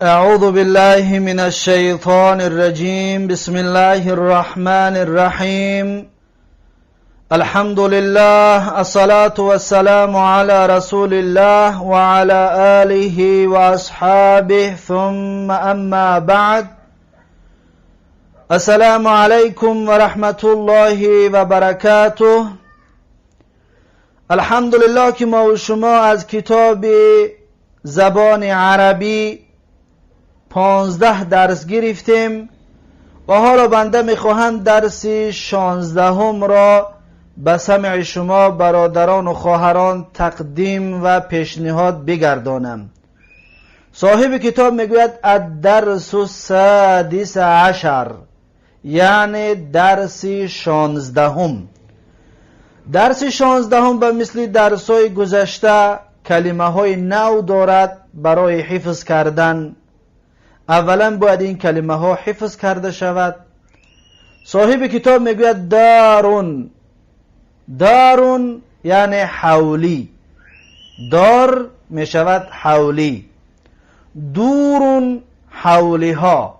أعوذ بالله من الشيطان الرجيم. بسم الله الرحمن الرحيم. الحمد لله، الصلاة والسلام على رسول الله وعلى آله وأصحابه، ثم أما بعد. السلام عليكم ورحمة الله وبركاته. الحمدلله که ما و شما از کتاب زبان عربی 15 درس گرفتیم و حالا بنده میخواهم درس 16 را به سمع شما برادران و خواهران تقدیم و پیشنهاد بگردانم. صاحب کتاب میگوید الدرس السادس عشر، یعنی درس 16. درس 16 به مثل درس های گذشته کلمه های نو دارد برای حفظ کردن. اولا باید این کلمه ها حفظ کرده شود. صاحب کتاب میگوید دارون. دارون یعنی حولی، دار میشود حولی. دورون حولی ها،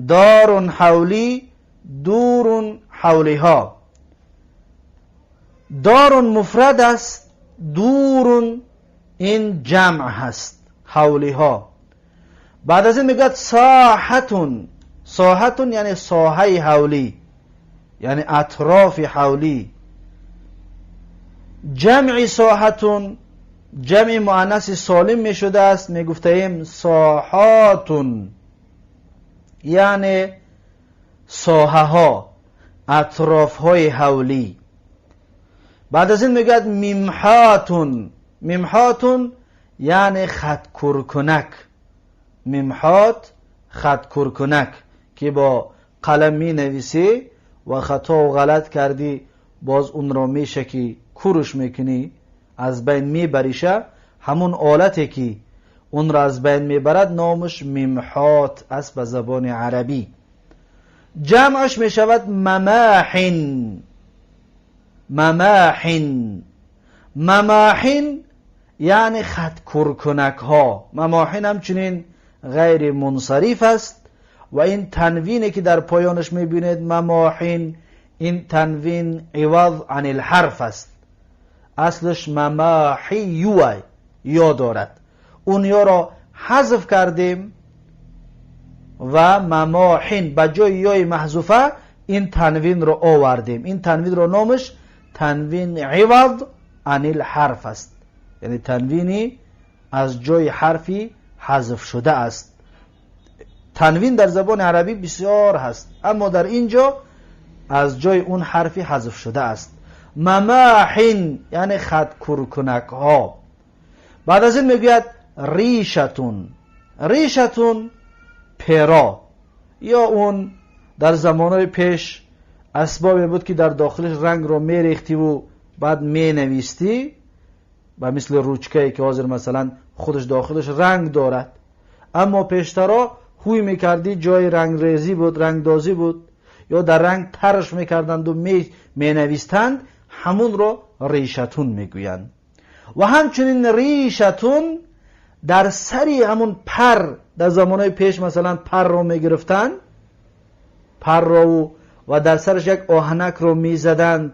دارون حولی، دورون حولی ها. دارون مفرد است، دورون این جمع هست، حولی ها. بعد از این میگوید ساحتون. ساحتون یعنی ساحه حولی، یعنی اطراف حولی. جمع ساحتون جمع مؤنث سالم می شده است، می گفتیم ساحاتون، یعنی ساحه ها، اطراف های حولی. بعد از این میگوید ممحاتون. ممحاتون یعنی خط کورکنک. ممحات خط کورکنک که با قلم می نویسی و خطا و غلط کردی، باز اون را میشه که کورش میکنی، از بین میبریشه. همون آلتی که اون را از بین میبرد نامش ممحات است به زبان عربی. جمعش میشود مماحن. مماحن، مماحن یعنی خط کورکنک ها. مماحن همچنین غیر منصرف است و این تنوینی که در پایانش میبینید، مماحن، این تنوین عوض عن الحرف است. اصلش مماحیو یا دارد، اون یا را حذف کردیم و مماحن به جای یای محذوفه این تنوین رو آوردیم. این تنوین رو نامش تنوین عوض عن الحرف است، یعنی تنوینی از جای حرفی حذف شده است. تنوین در زبان عربی بسیار هست، اما در اینجا از جای اون حرفی حذف شده است. مماحن یعنی خط کورکنک ها. بعد از این میگوید ریشتون. ریشتون پرا یا اون در زمانهای پیش اسبابی بود که در داخلش رنگ رو میریختی و بعد مینویستی و مثل روچکایی که حاضر مثلا خودش داخلش رنگ دارد، اما پیشترا خوی میکردی جای رنگ ریزی بود، رنگ دازی بود یا در رنگ ترش میکردند و می نویستند، همون رو ریشتون میگویند. و همچنین ریشتون در سری همون پر، در زمانهای پیش مثلا پر رو میگرفتن، پر رو و در سرش یک آهنک رو میزدند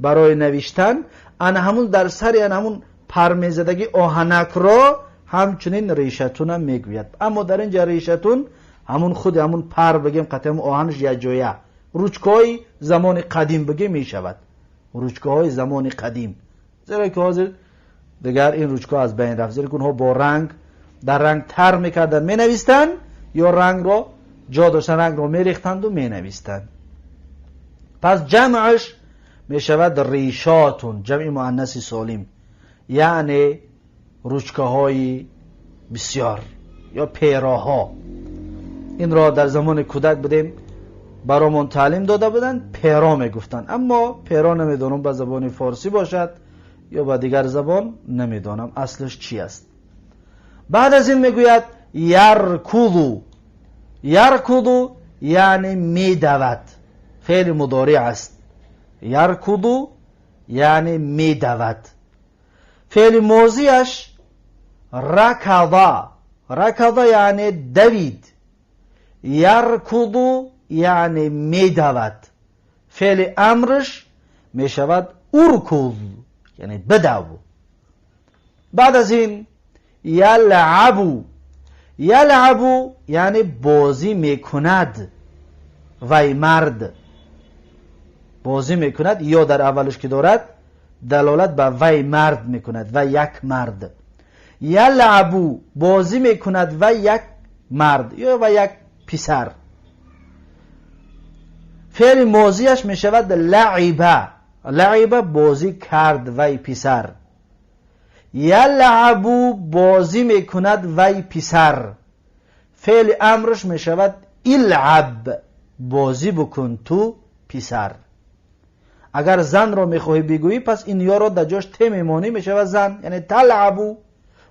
برای نوشتن. ان همون در سری ان همون پر میزدگی آهنک رو همچنین ریشتون هم میگوید. اما در اینجا ریشتون همون خود همون پر بگیم، قطعا آهنش یک جایه، روچکای زمان قدیم بگیم میشود، روچکاهای زمان قدیم، زیرا که حاضر دیگر این روچکا از بین رفت، زیرا که اونها با رنگ در رنگ تر میکردن مینویستن یا رنگ رو جا داشتن رنگ رو میریختند و مینویستند. پس جمعش میشود ریشاتون، جمع مؤنث سالم، یعنی روچکاهای بسیار یا پیراها. این را در زمان کودک بودیم برامون تعلیم داده بودن، پیرا میگفتن، اما پیرا نمیدانم به زبان فارسی باشد یا به دیگر زبان، نمیدانم اصلش چی است. بعد از این میگوید یرکضو. یرکضو یعنی میدود، فعل مضارع است. یرکضو یعنی میدود. فعل ماضیش رکض. Ракада яъне давид, яркуду яъне медавад. Феъли амрш мешавад уркуз, яъне бидав. Баъд аз ин ялъабу. Ялъабу яъне бозӣ мекунад вай мард. Бозӣ мекунад ё дар аввалаш ки дорад далолат ба вай мард мекунад, ва як мард. Ялъабу бозӣ мекунад ва як мард ё ва як писар. Феъли мозиаш мешавад лаъиба. Лаъиба бозӣ кард вай писар. Ялъабу бозӣ мекунад вай писар. Феъли амрш мешавад илъаб, бозӣ букун ту писар. Агар занро мехоҳӣ бигӯӣ, пас ин ёро дар ҷош те мемонӣ, мешавад зан, яъне талъабу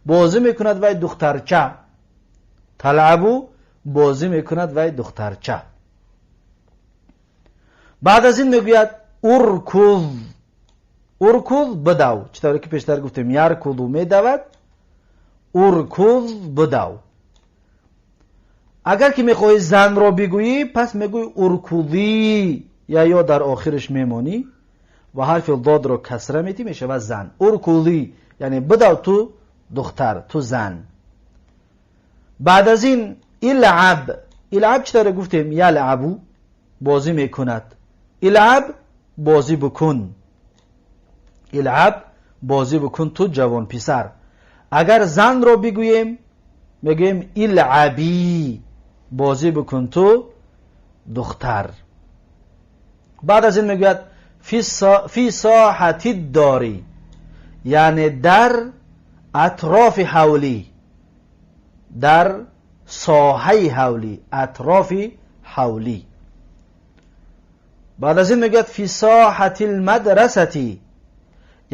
бозӣ мекунад вай духтарча. Талъабу бозӣ мекунад вай духтарча. Баъд аз ин мегӯяд уркуз. Уркуз бидав. Чӣ тавре ки пештар гуфтем, яркуду медавад, уркуз бидав. Агар ки мехоҳӣ занро бигӯӣ, пас мегӯӣ уркузӣ, я ё дар охираш мемонӣ ва ҳарфи додро касра метӣ, мешавад зан. Уркузӣ яъне бидав ту духтар, ту зан. Баъд аз ин илъаб. Илъаб чӣ тавре гуфтем, ялъабу бозӣ мекунад. Илъаб бозӣ букун. Илъаб бозӣ букун ту ҷавон писар. Агар занро бигӯем, мегӯем илъабӣ, бозӣ букун ту духтар. Баъд аз ин мегӯяд фи соҳати дорӣ, яъне дар атрофи ҳавлӣ, дар соҳаи ҳавлӣ, атрофи ҳавлӣ. Баъд аз ин мегӯяд фи соҳати лмадрасати,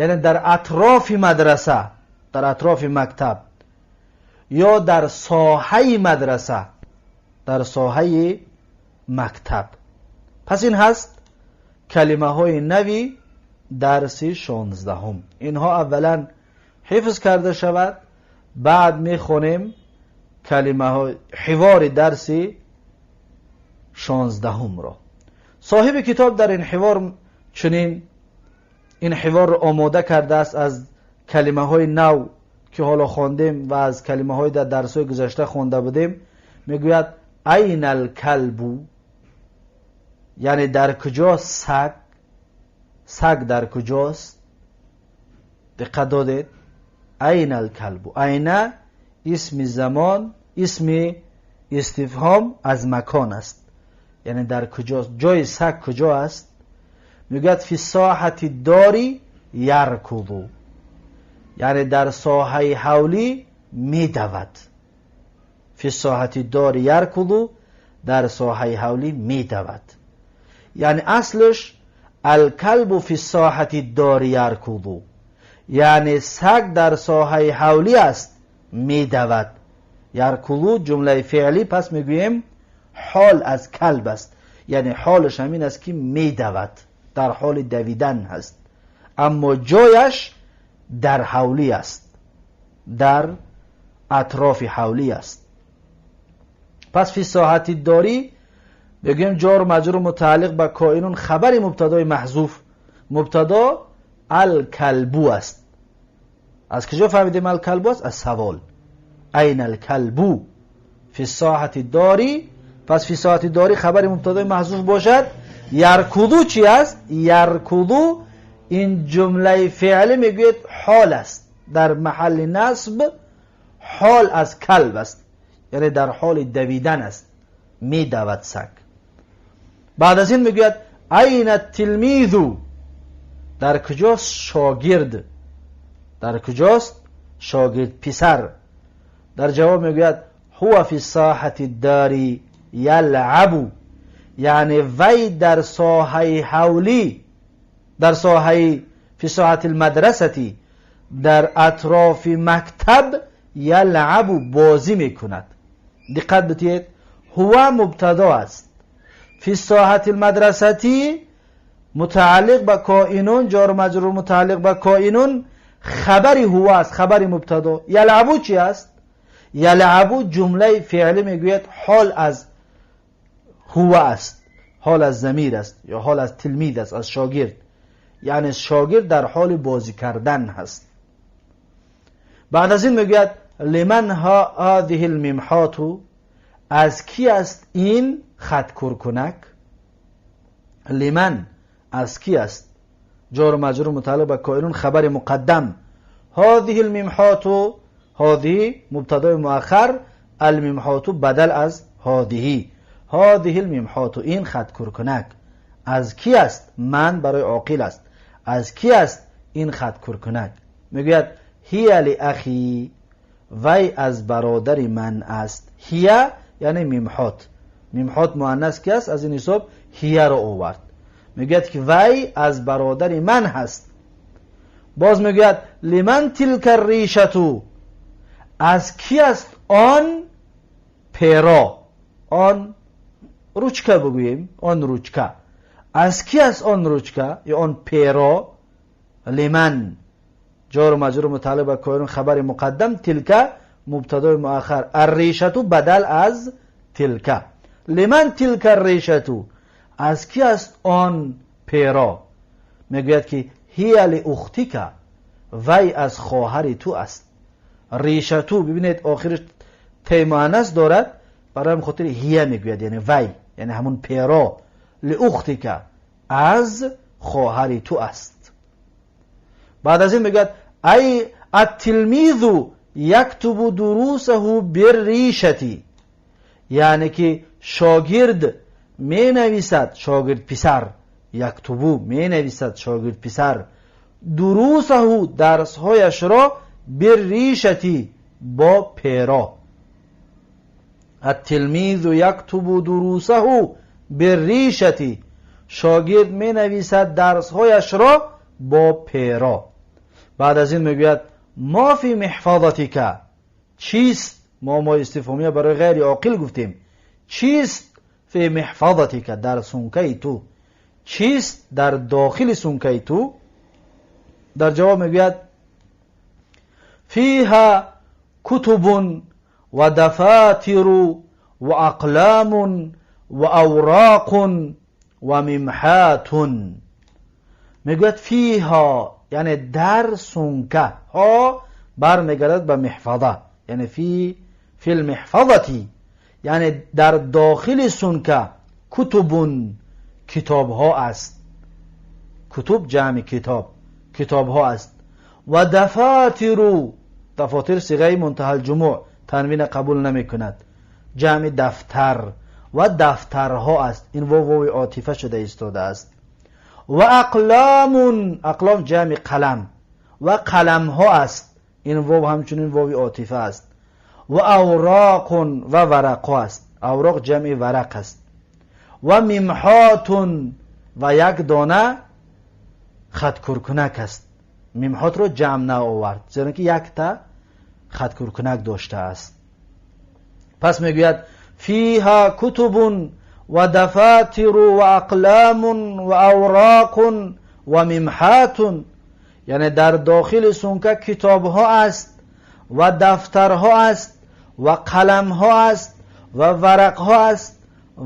яъне дар атрофи мадраса, дар атрофи мактаб ё дар соҳаи мадраса, дар соҳаи мактаб. Пас ин ҳаст калимаҳои нави дарси 16. Инҳо аввалан ҳифз карда шавад, баъд мехонем калимаҳои ҳивори дарси 16-ро. Соҳиби китоб дар ин ҳивор чунин ин ҳиворро омода кардааст аз калимаҳои нав ки ҳоло хондем ва аз калимаҳои дар дарсҳои гузашта хонда будем. Мегӯяд айна алкалбу, яъне дар куҷост саг, саг дар куҷост. Диққат додед, айна алкалбу. Айна исми замон, исми истифҳом аз макон аст, яъне дар куҷост, ҷои саг куҷо аст. Мегӯяд фи соҳати дори яркуду, яъне дар соҳаи ҳавлӣ медавад. Фи соҳати дори яркуду, дар соҳаи ҳавлӣ медавад. Яъне аслаш алкалбу фи соҳати дори яркуду, яъне саг дар соҳаи ҳавлӣ аст, медавад. Яркуду ҷумлаи феълӣ, пас мегӯем ҳол аз калб аст, яъне ҳолаш ҳамин аст ки медавад, дар ҳоли давидан ҳаст, аммо ҷояш дар ҳавлӣ аст, дар атрофи ҳавлӣ аст. Пас фи соҳати дорӣ мегӯем ҷору маҷрур мутааллиқ ба коинун хабари мубтадои маҳзуф. Мубтадо алкалбу аст. Аз куҷо фаҳмидем алкалбу аст? Аз савол. Айна алкалбу фи соҳати дорӣ. Пас фи соҳати дорӣ хабари мубтадои маҳзуф бошад. Яркуду чи аст? Яркуду ин ҷумлаи феълӣ мегӯяд ҳол аст, дар маҳалли насб ҳол аз калб аст, яъне дар ҳоли давидан аст, медавад саг. Баъд аз ин мегӯяд айна тилмизу, дар куҷост шогирд, дар куҷост шогирд писар. Дар ҷавоб мегӯяд ҳува фи соҳати дори ялъабу, яъне вай дар соҳаи ҳавлӣ, дар соҳаи фи соҳати лмадрасати, дар атрофи мактаб ялъабу бозӣ мекунад. Диққат битиҳед, ҳува мубтадо аст, фи соҳати лмадрасати мутааллиқ ба коинун, ҷору маҷрур мутааллиқ ба коинун, хабари ҳува аст, хабари мубтадо. Ялъабу чи аст? یلعبو جمله فعلی میگوید حال از هو است، حال از ضمیر است یا حال از تلمید است، از شاگرد، یعنی شاگرد در حال بازی کردن هست. بعد از این میگوید لمن هذه الممحات، از کی است این خط کورکنک؟ لمن از کی است؟ جار و مجرور متعلق به کائنون خبر مقدم. هذه الممحات، هذه مبتدای مؤخر، الممحات بدل از هذه. هذه الممحات این خط کورکنک از کی است؟ من برای عاقل است. از کی است این خط کورکنک؟ میگوید هی لاخی، وی از برادر من است. هی یعنی ممحات، ممحات مؤنث کی است؟ از این حساب هی را آورد. میگوید که وی از برادر من هست. باز میگوید لمن تلک الریشة، از کی است آن پیرا، آن ручка بگوییم، آن ручка از کی است؟ آن ручка یا آن پیرا. لمن جار و مجرور متعلق به کائنون خبر مقدم، تلک مبتدای مؤخر، الریشة بدل از تلک. لمن تلک الریشة، از کی است آن پیرا؟ میگوید که هی لاختک، وی از خواهر تو است. ریشة، ببینید آخرش تی مؤنث دارد، برای خاطر هی میگوید، یعنی وی، یعنی همون پیرا. لاختک از خواهر تو است. بعد از این میگوید ای التلمیذ یکتب دروسه بالریشة، یعنی که شاگرد می نویسد، شاگرد پسر، یکتب می نویسد شاگرد پسر، دروسه درسهایش را، بالریشة با پیرا. التلمیذ یکتب دروسه بالریشة، شاگرد می نویسد درسهایش را با پیرا. بعد از این میگوید ما فی محفظتک، چیست؟ ما استفهامیه برای غیر عاقل گفتیم. چیست؟ فی محفظتک در سونکه تو، چیست در داخل سونکه تو؟ در جواب میگوید فیها کتب و دفاتر و اقلام و اوراق و ممحات. میگوید فیها یعنی در سونکه، ها برمیگردد به محفظه، یعنی فی المحفظة یعنی در داخل سونکه، کتب کتاب ها است، کتب جمع کتاب، کتاب ها است. و دفاتر، دفاتر صیغه منتهی الجموع، تنوین قبول نمی کند، جمع دفتر، و دفترها است. این واو واو عاطفه شده ایستاده است. و اقلام، اقلام جمع قلم، و قلم ها است. این واو همچنین واو عاطفه است. و اوراق و ورق است، اوراق جمع ورق است. و ممحات و یک دانه خط کورکنک است. ممحات رو جمع نآورد زیرا که یک تا خط کورکنک داشته است. پس میگوید فیها کتب و دفاتر و اقلام و اوراق و ممحات، یعنی در داخل سونکه کتاب ها است و دفترها است و قلم ها است و ورق ها است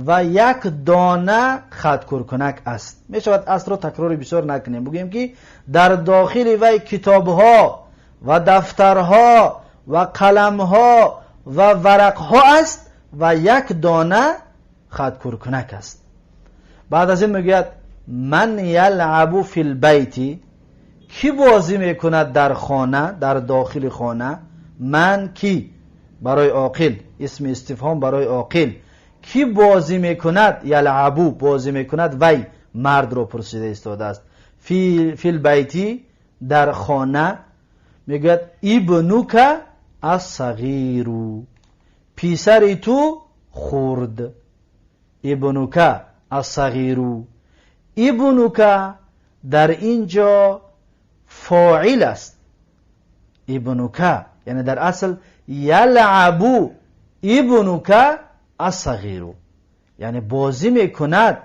و یک دانه خط کورکنک است. می شود است را تکرار بسیار نکنیم، بگوییم که در داخل وی کتاب ها و دفترها و قلم ها و ورق ها است و یک دانه خط کورکنک است. بعد از این میگوید من یلعب فی البیت، کی بازی میکند در خانه، در داخل خانه؟ من کی برای عاقل، اسم استفهام برای عاقل. کی بازی میکند؟ یلعبو بازی میکند، وی مرد رو پرسیده ایستاده است. فی البیت در خانه. میگوید ابنک الصغیر، پسر تو خرد. ابنک الصغیر، ابنک در اینجا فاعل است. ابنک یعنی در اصل یلعب ابنک الصغیر، یعنی بازی میکند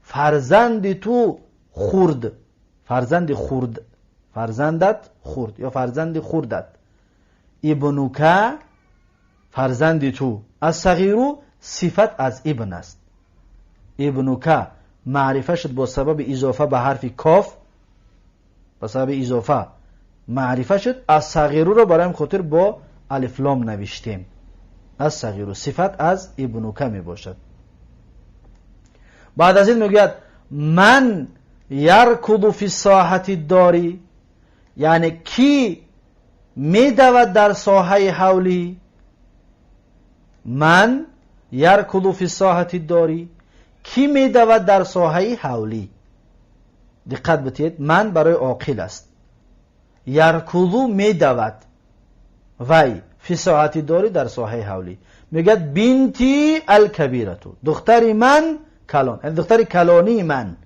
فرزند تو خرد، فرزند خرد، فرزندت خرد یا فرزند خردت. ابنک Фарзанди ту. Ас-сағиру сифат аз ибн аст. Ибнука маърифа шуд бо сабаби изофа ба ҳарфи коф, ба сабаби изофа маърифа шуд. Ас-сағируро барои хотир бо алиф лом навиштем. Ас-сағиру сифат аз ибнука мебошад. Баъд аз ин мегӯяд ман яркуду фи соҳати дори, яъне ки медавад дар соҳаи ҳавлӣ. Ман яркуду фи соҳати дори, ки медавад дар соҳаи ҳавлӣ. Диққат битиҳед, ман барои оқил аст. Яркуду медавад, вай фи соҳати дори дар соҳаи ҳавлӣ. Мегӯяд бинти алкабирату, духтари ман калон, яъне духтари калонии ман,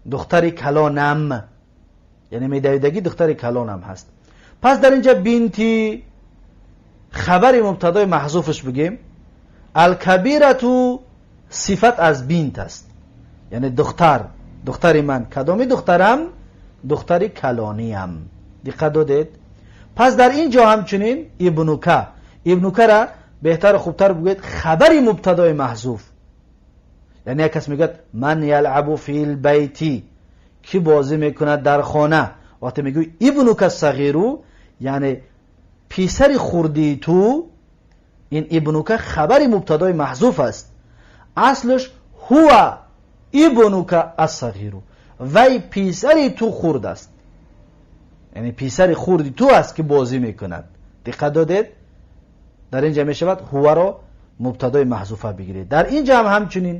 духтари калонам, яъне медавидагӣ духтари калонам ҳаст. Пас дар инҷа бинти хабари мубтадои маҳзуфаш бигем, алкабирату сифат аз бинт аст, яъне духтар, духтари ман. Кадоми духтарам? Духтари калониям. Диққат додед? Пас дар ин ҷо ҳамчунин ибнука, ибнукара беҳтару хубтар бигӯед хабари мубтадои маҳзуф. Яъне як кас мегӯяд ман ялъабу фил байти, ки бозӣ мекунад дар хона. Вақте мегӯй ибнука сағиру, яъне писари хурдии ту, ин ибнука хабари мубтадои маҳзуф аст. Аслаш ҳува ибнука ассағиру, вай писари ту хурд аст, яъне писари хурди ту аст ки бозӣ мекунад. Диққат додед? Дар инҷа мешавад ҳуваро мубтадои маҳзуфа бигиред. Дар инҷа ҳам ҳамчунин,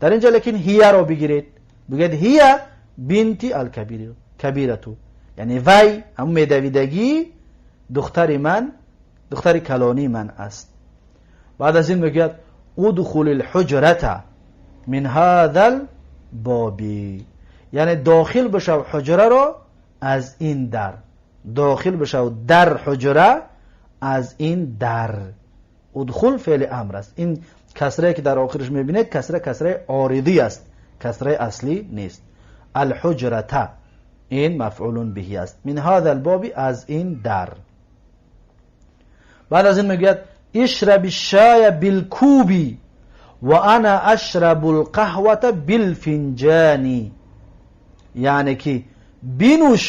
дар инҷа лекин ҳияро бигиред, бигӯед ҳия бинти алкабирату, яъне вай ҳамун медавидагӣ духтари ман, духтари калонии ман аст. Баъд аз ин мегӯяд удхули лҳуҷрата мин ҳаза лбоби, яъне дохил бишав ҳуҷраро аз ин дар, дохил бишав дар ҳуҷра аз ин дар. Удхул феъли амр аст. Ин касрае ки дар охираш мебинед, касра касраи оридӣ аст, касраи аслӣ нест. Алҳуҷрата ин мафъулун биҳи аст. Мин ҳаза лбоби аз ин дар. Баъд аз ин мегӯяд ишраби шая билкуби ва ана ашрабу лқаҳвата билфинҷани, яъне ки бинӯш,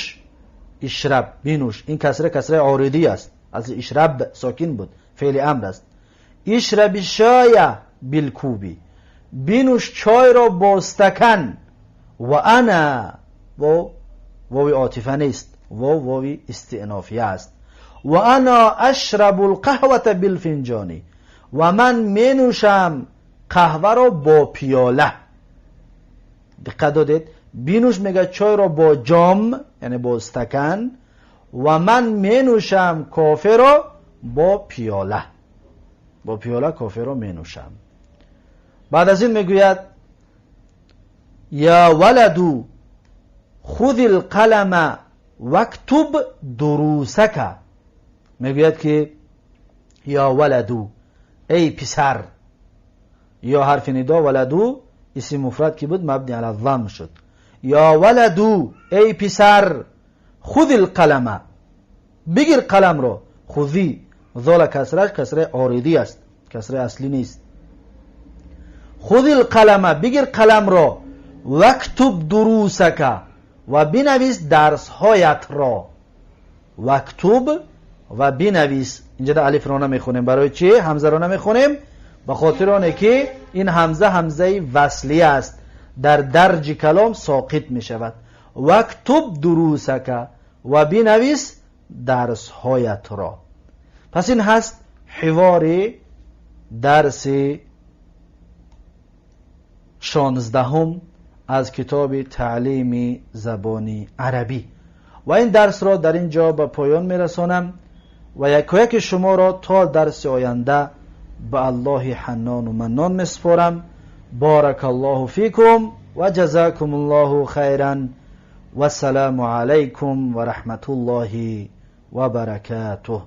ишраб бинӯш. Ин касра касраи оридӣ аст, аз ишраб сокин буд, феъли амр аст. Ишраби шая билкуби, бинӯш чойро бо стакан. Ва ана, во вови отифа нест, во вови истиънофия аст. Ва ана ашрабу лқаҳвата билфинҷони, ва ман менӯшам қаҳваро бо пиёла. Диққат додед? Бинӯш мегӯяд чойро бо ҷом, яъне бо стакан, ва ман менӯшам коферо бо пиёла, бо пиёла коферо менӯшам. Баъд аз ин мегӯяд я валаду хузи лқалама вактуб дурусака. Мегӯяд ки я валаду, эй писар. Ё ҳарфи нидо, валаду исми муфрад ки буд мабни ала зам шуд. Я валаду, эй писар, хузи лқалама, бигир қаламро. Хузи зола касраш касраи оридӣ аст, касраи аслӣ нест. Хузи лқалама, бигир қаламро, вактуб дурусака, ва бинавис дарсҳоятро. Вактуб ва бинавис. Инҷа алифро намехонем. Барои чи ҳамзаро намехонем? Ба хотири оне ки ин ҳамза ҳамзаи васлия аст, дар дарҷи калом соқит мешавад. Вактуб дурусака, ва бинавис дарсҳоятро. Пас ин ҳаст ҳивори дарси 16 аз китоби таълими забони арабӣ. Ва ин дарсро дар ин ҷо ба поён мерасонам ва якояки шуморо то дарси оянда ба Аллоҳи Ҳаннону Маннон месупорам. Барака Аллоҳу фикум ва ҷазакум Аллоҳу хайран. Вассалому алайкум ва раҳматуллоҳи ва баракатуҳ.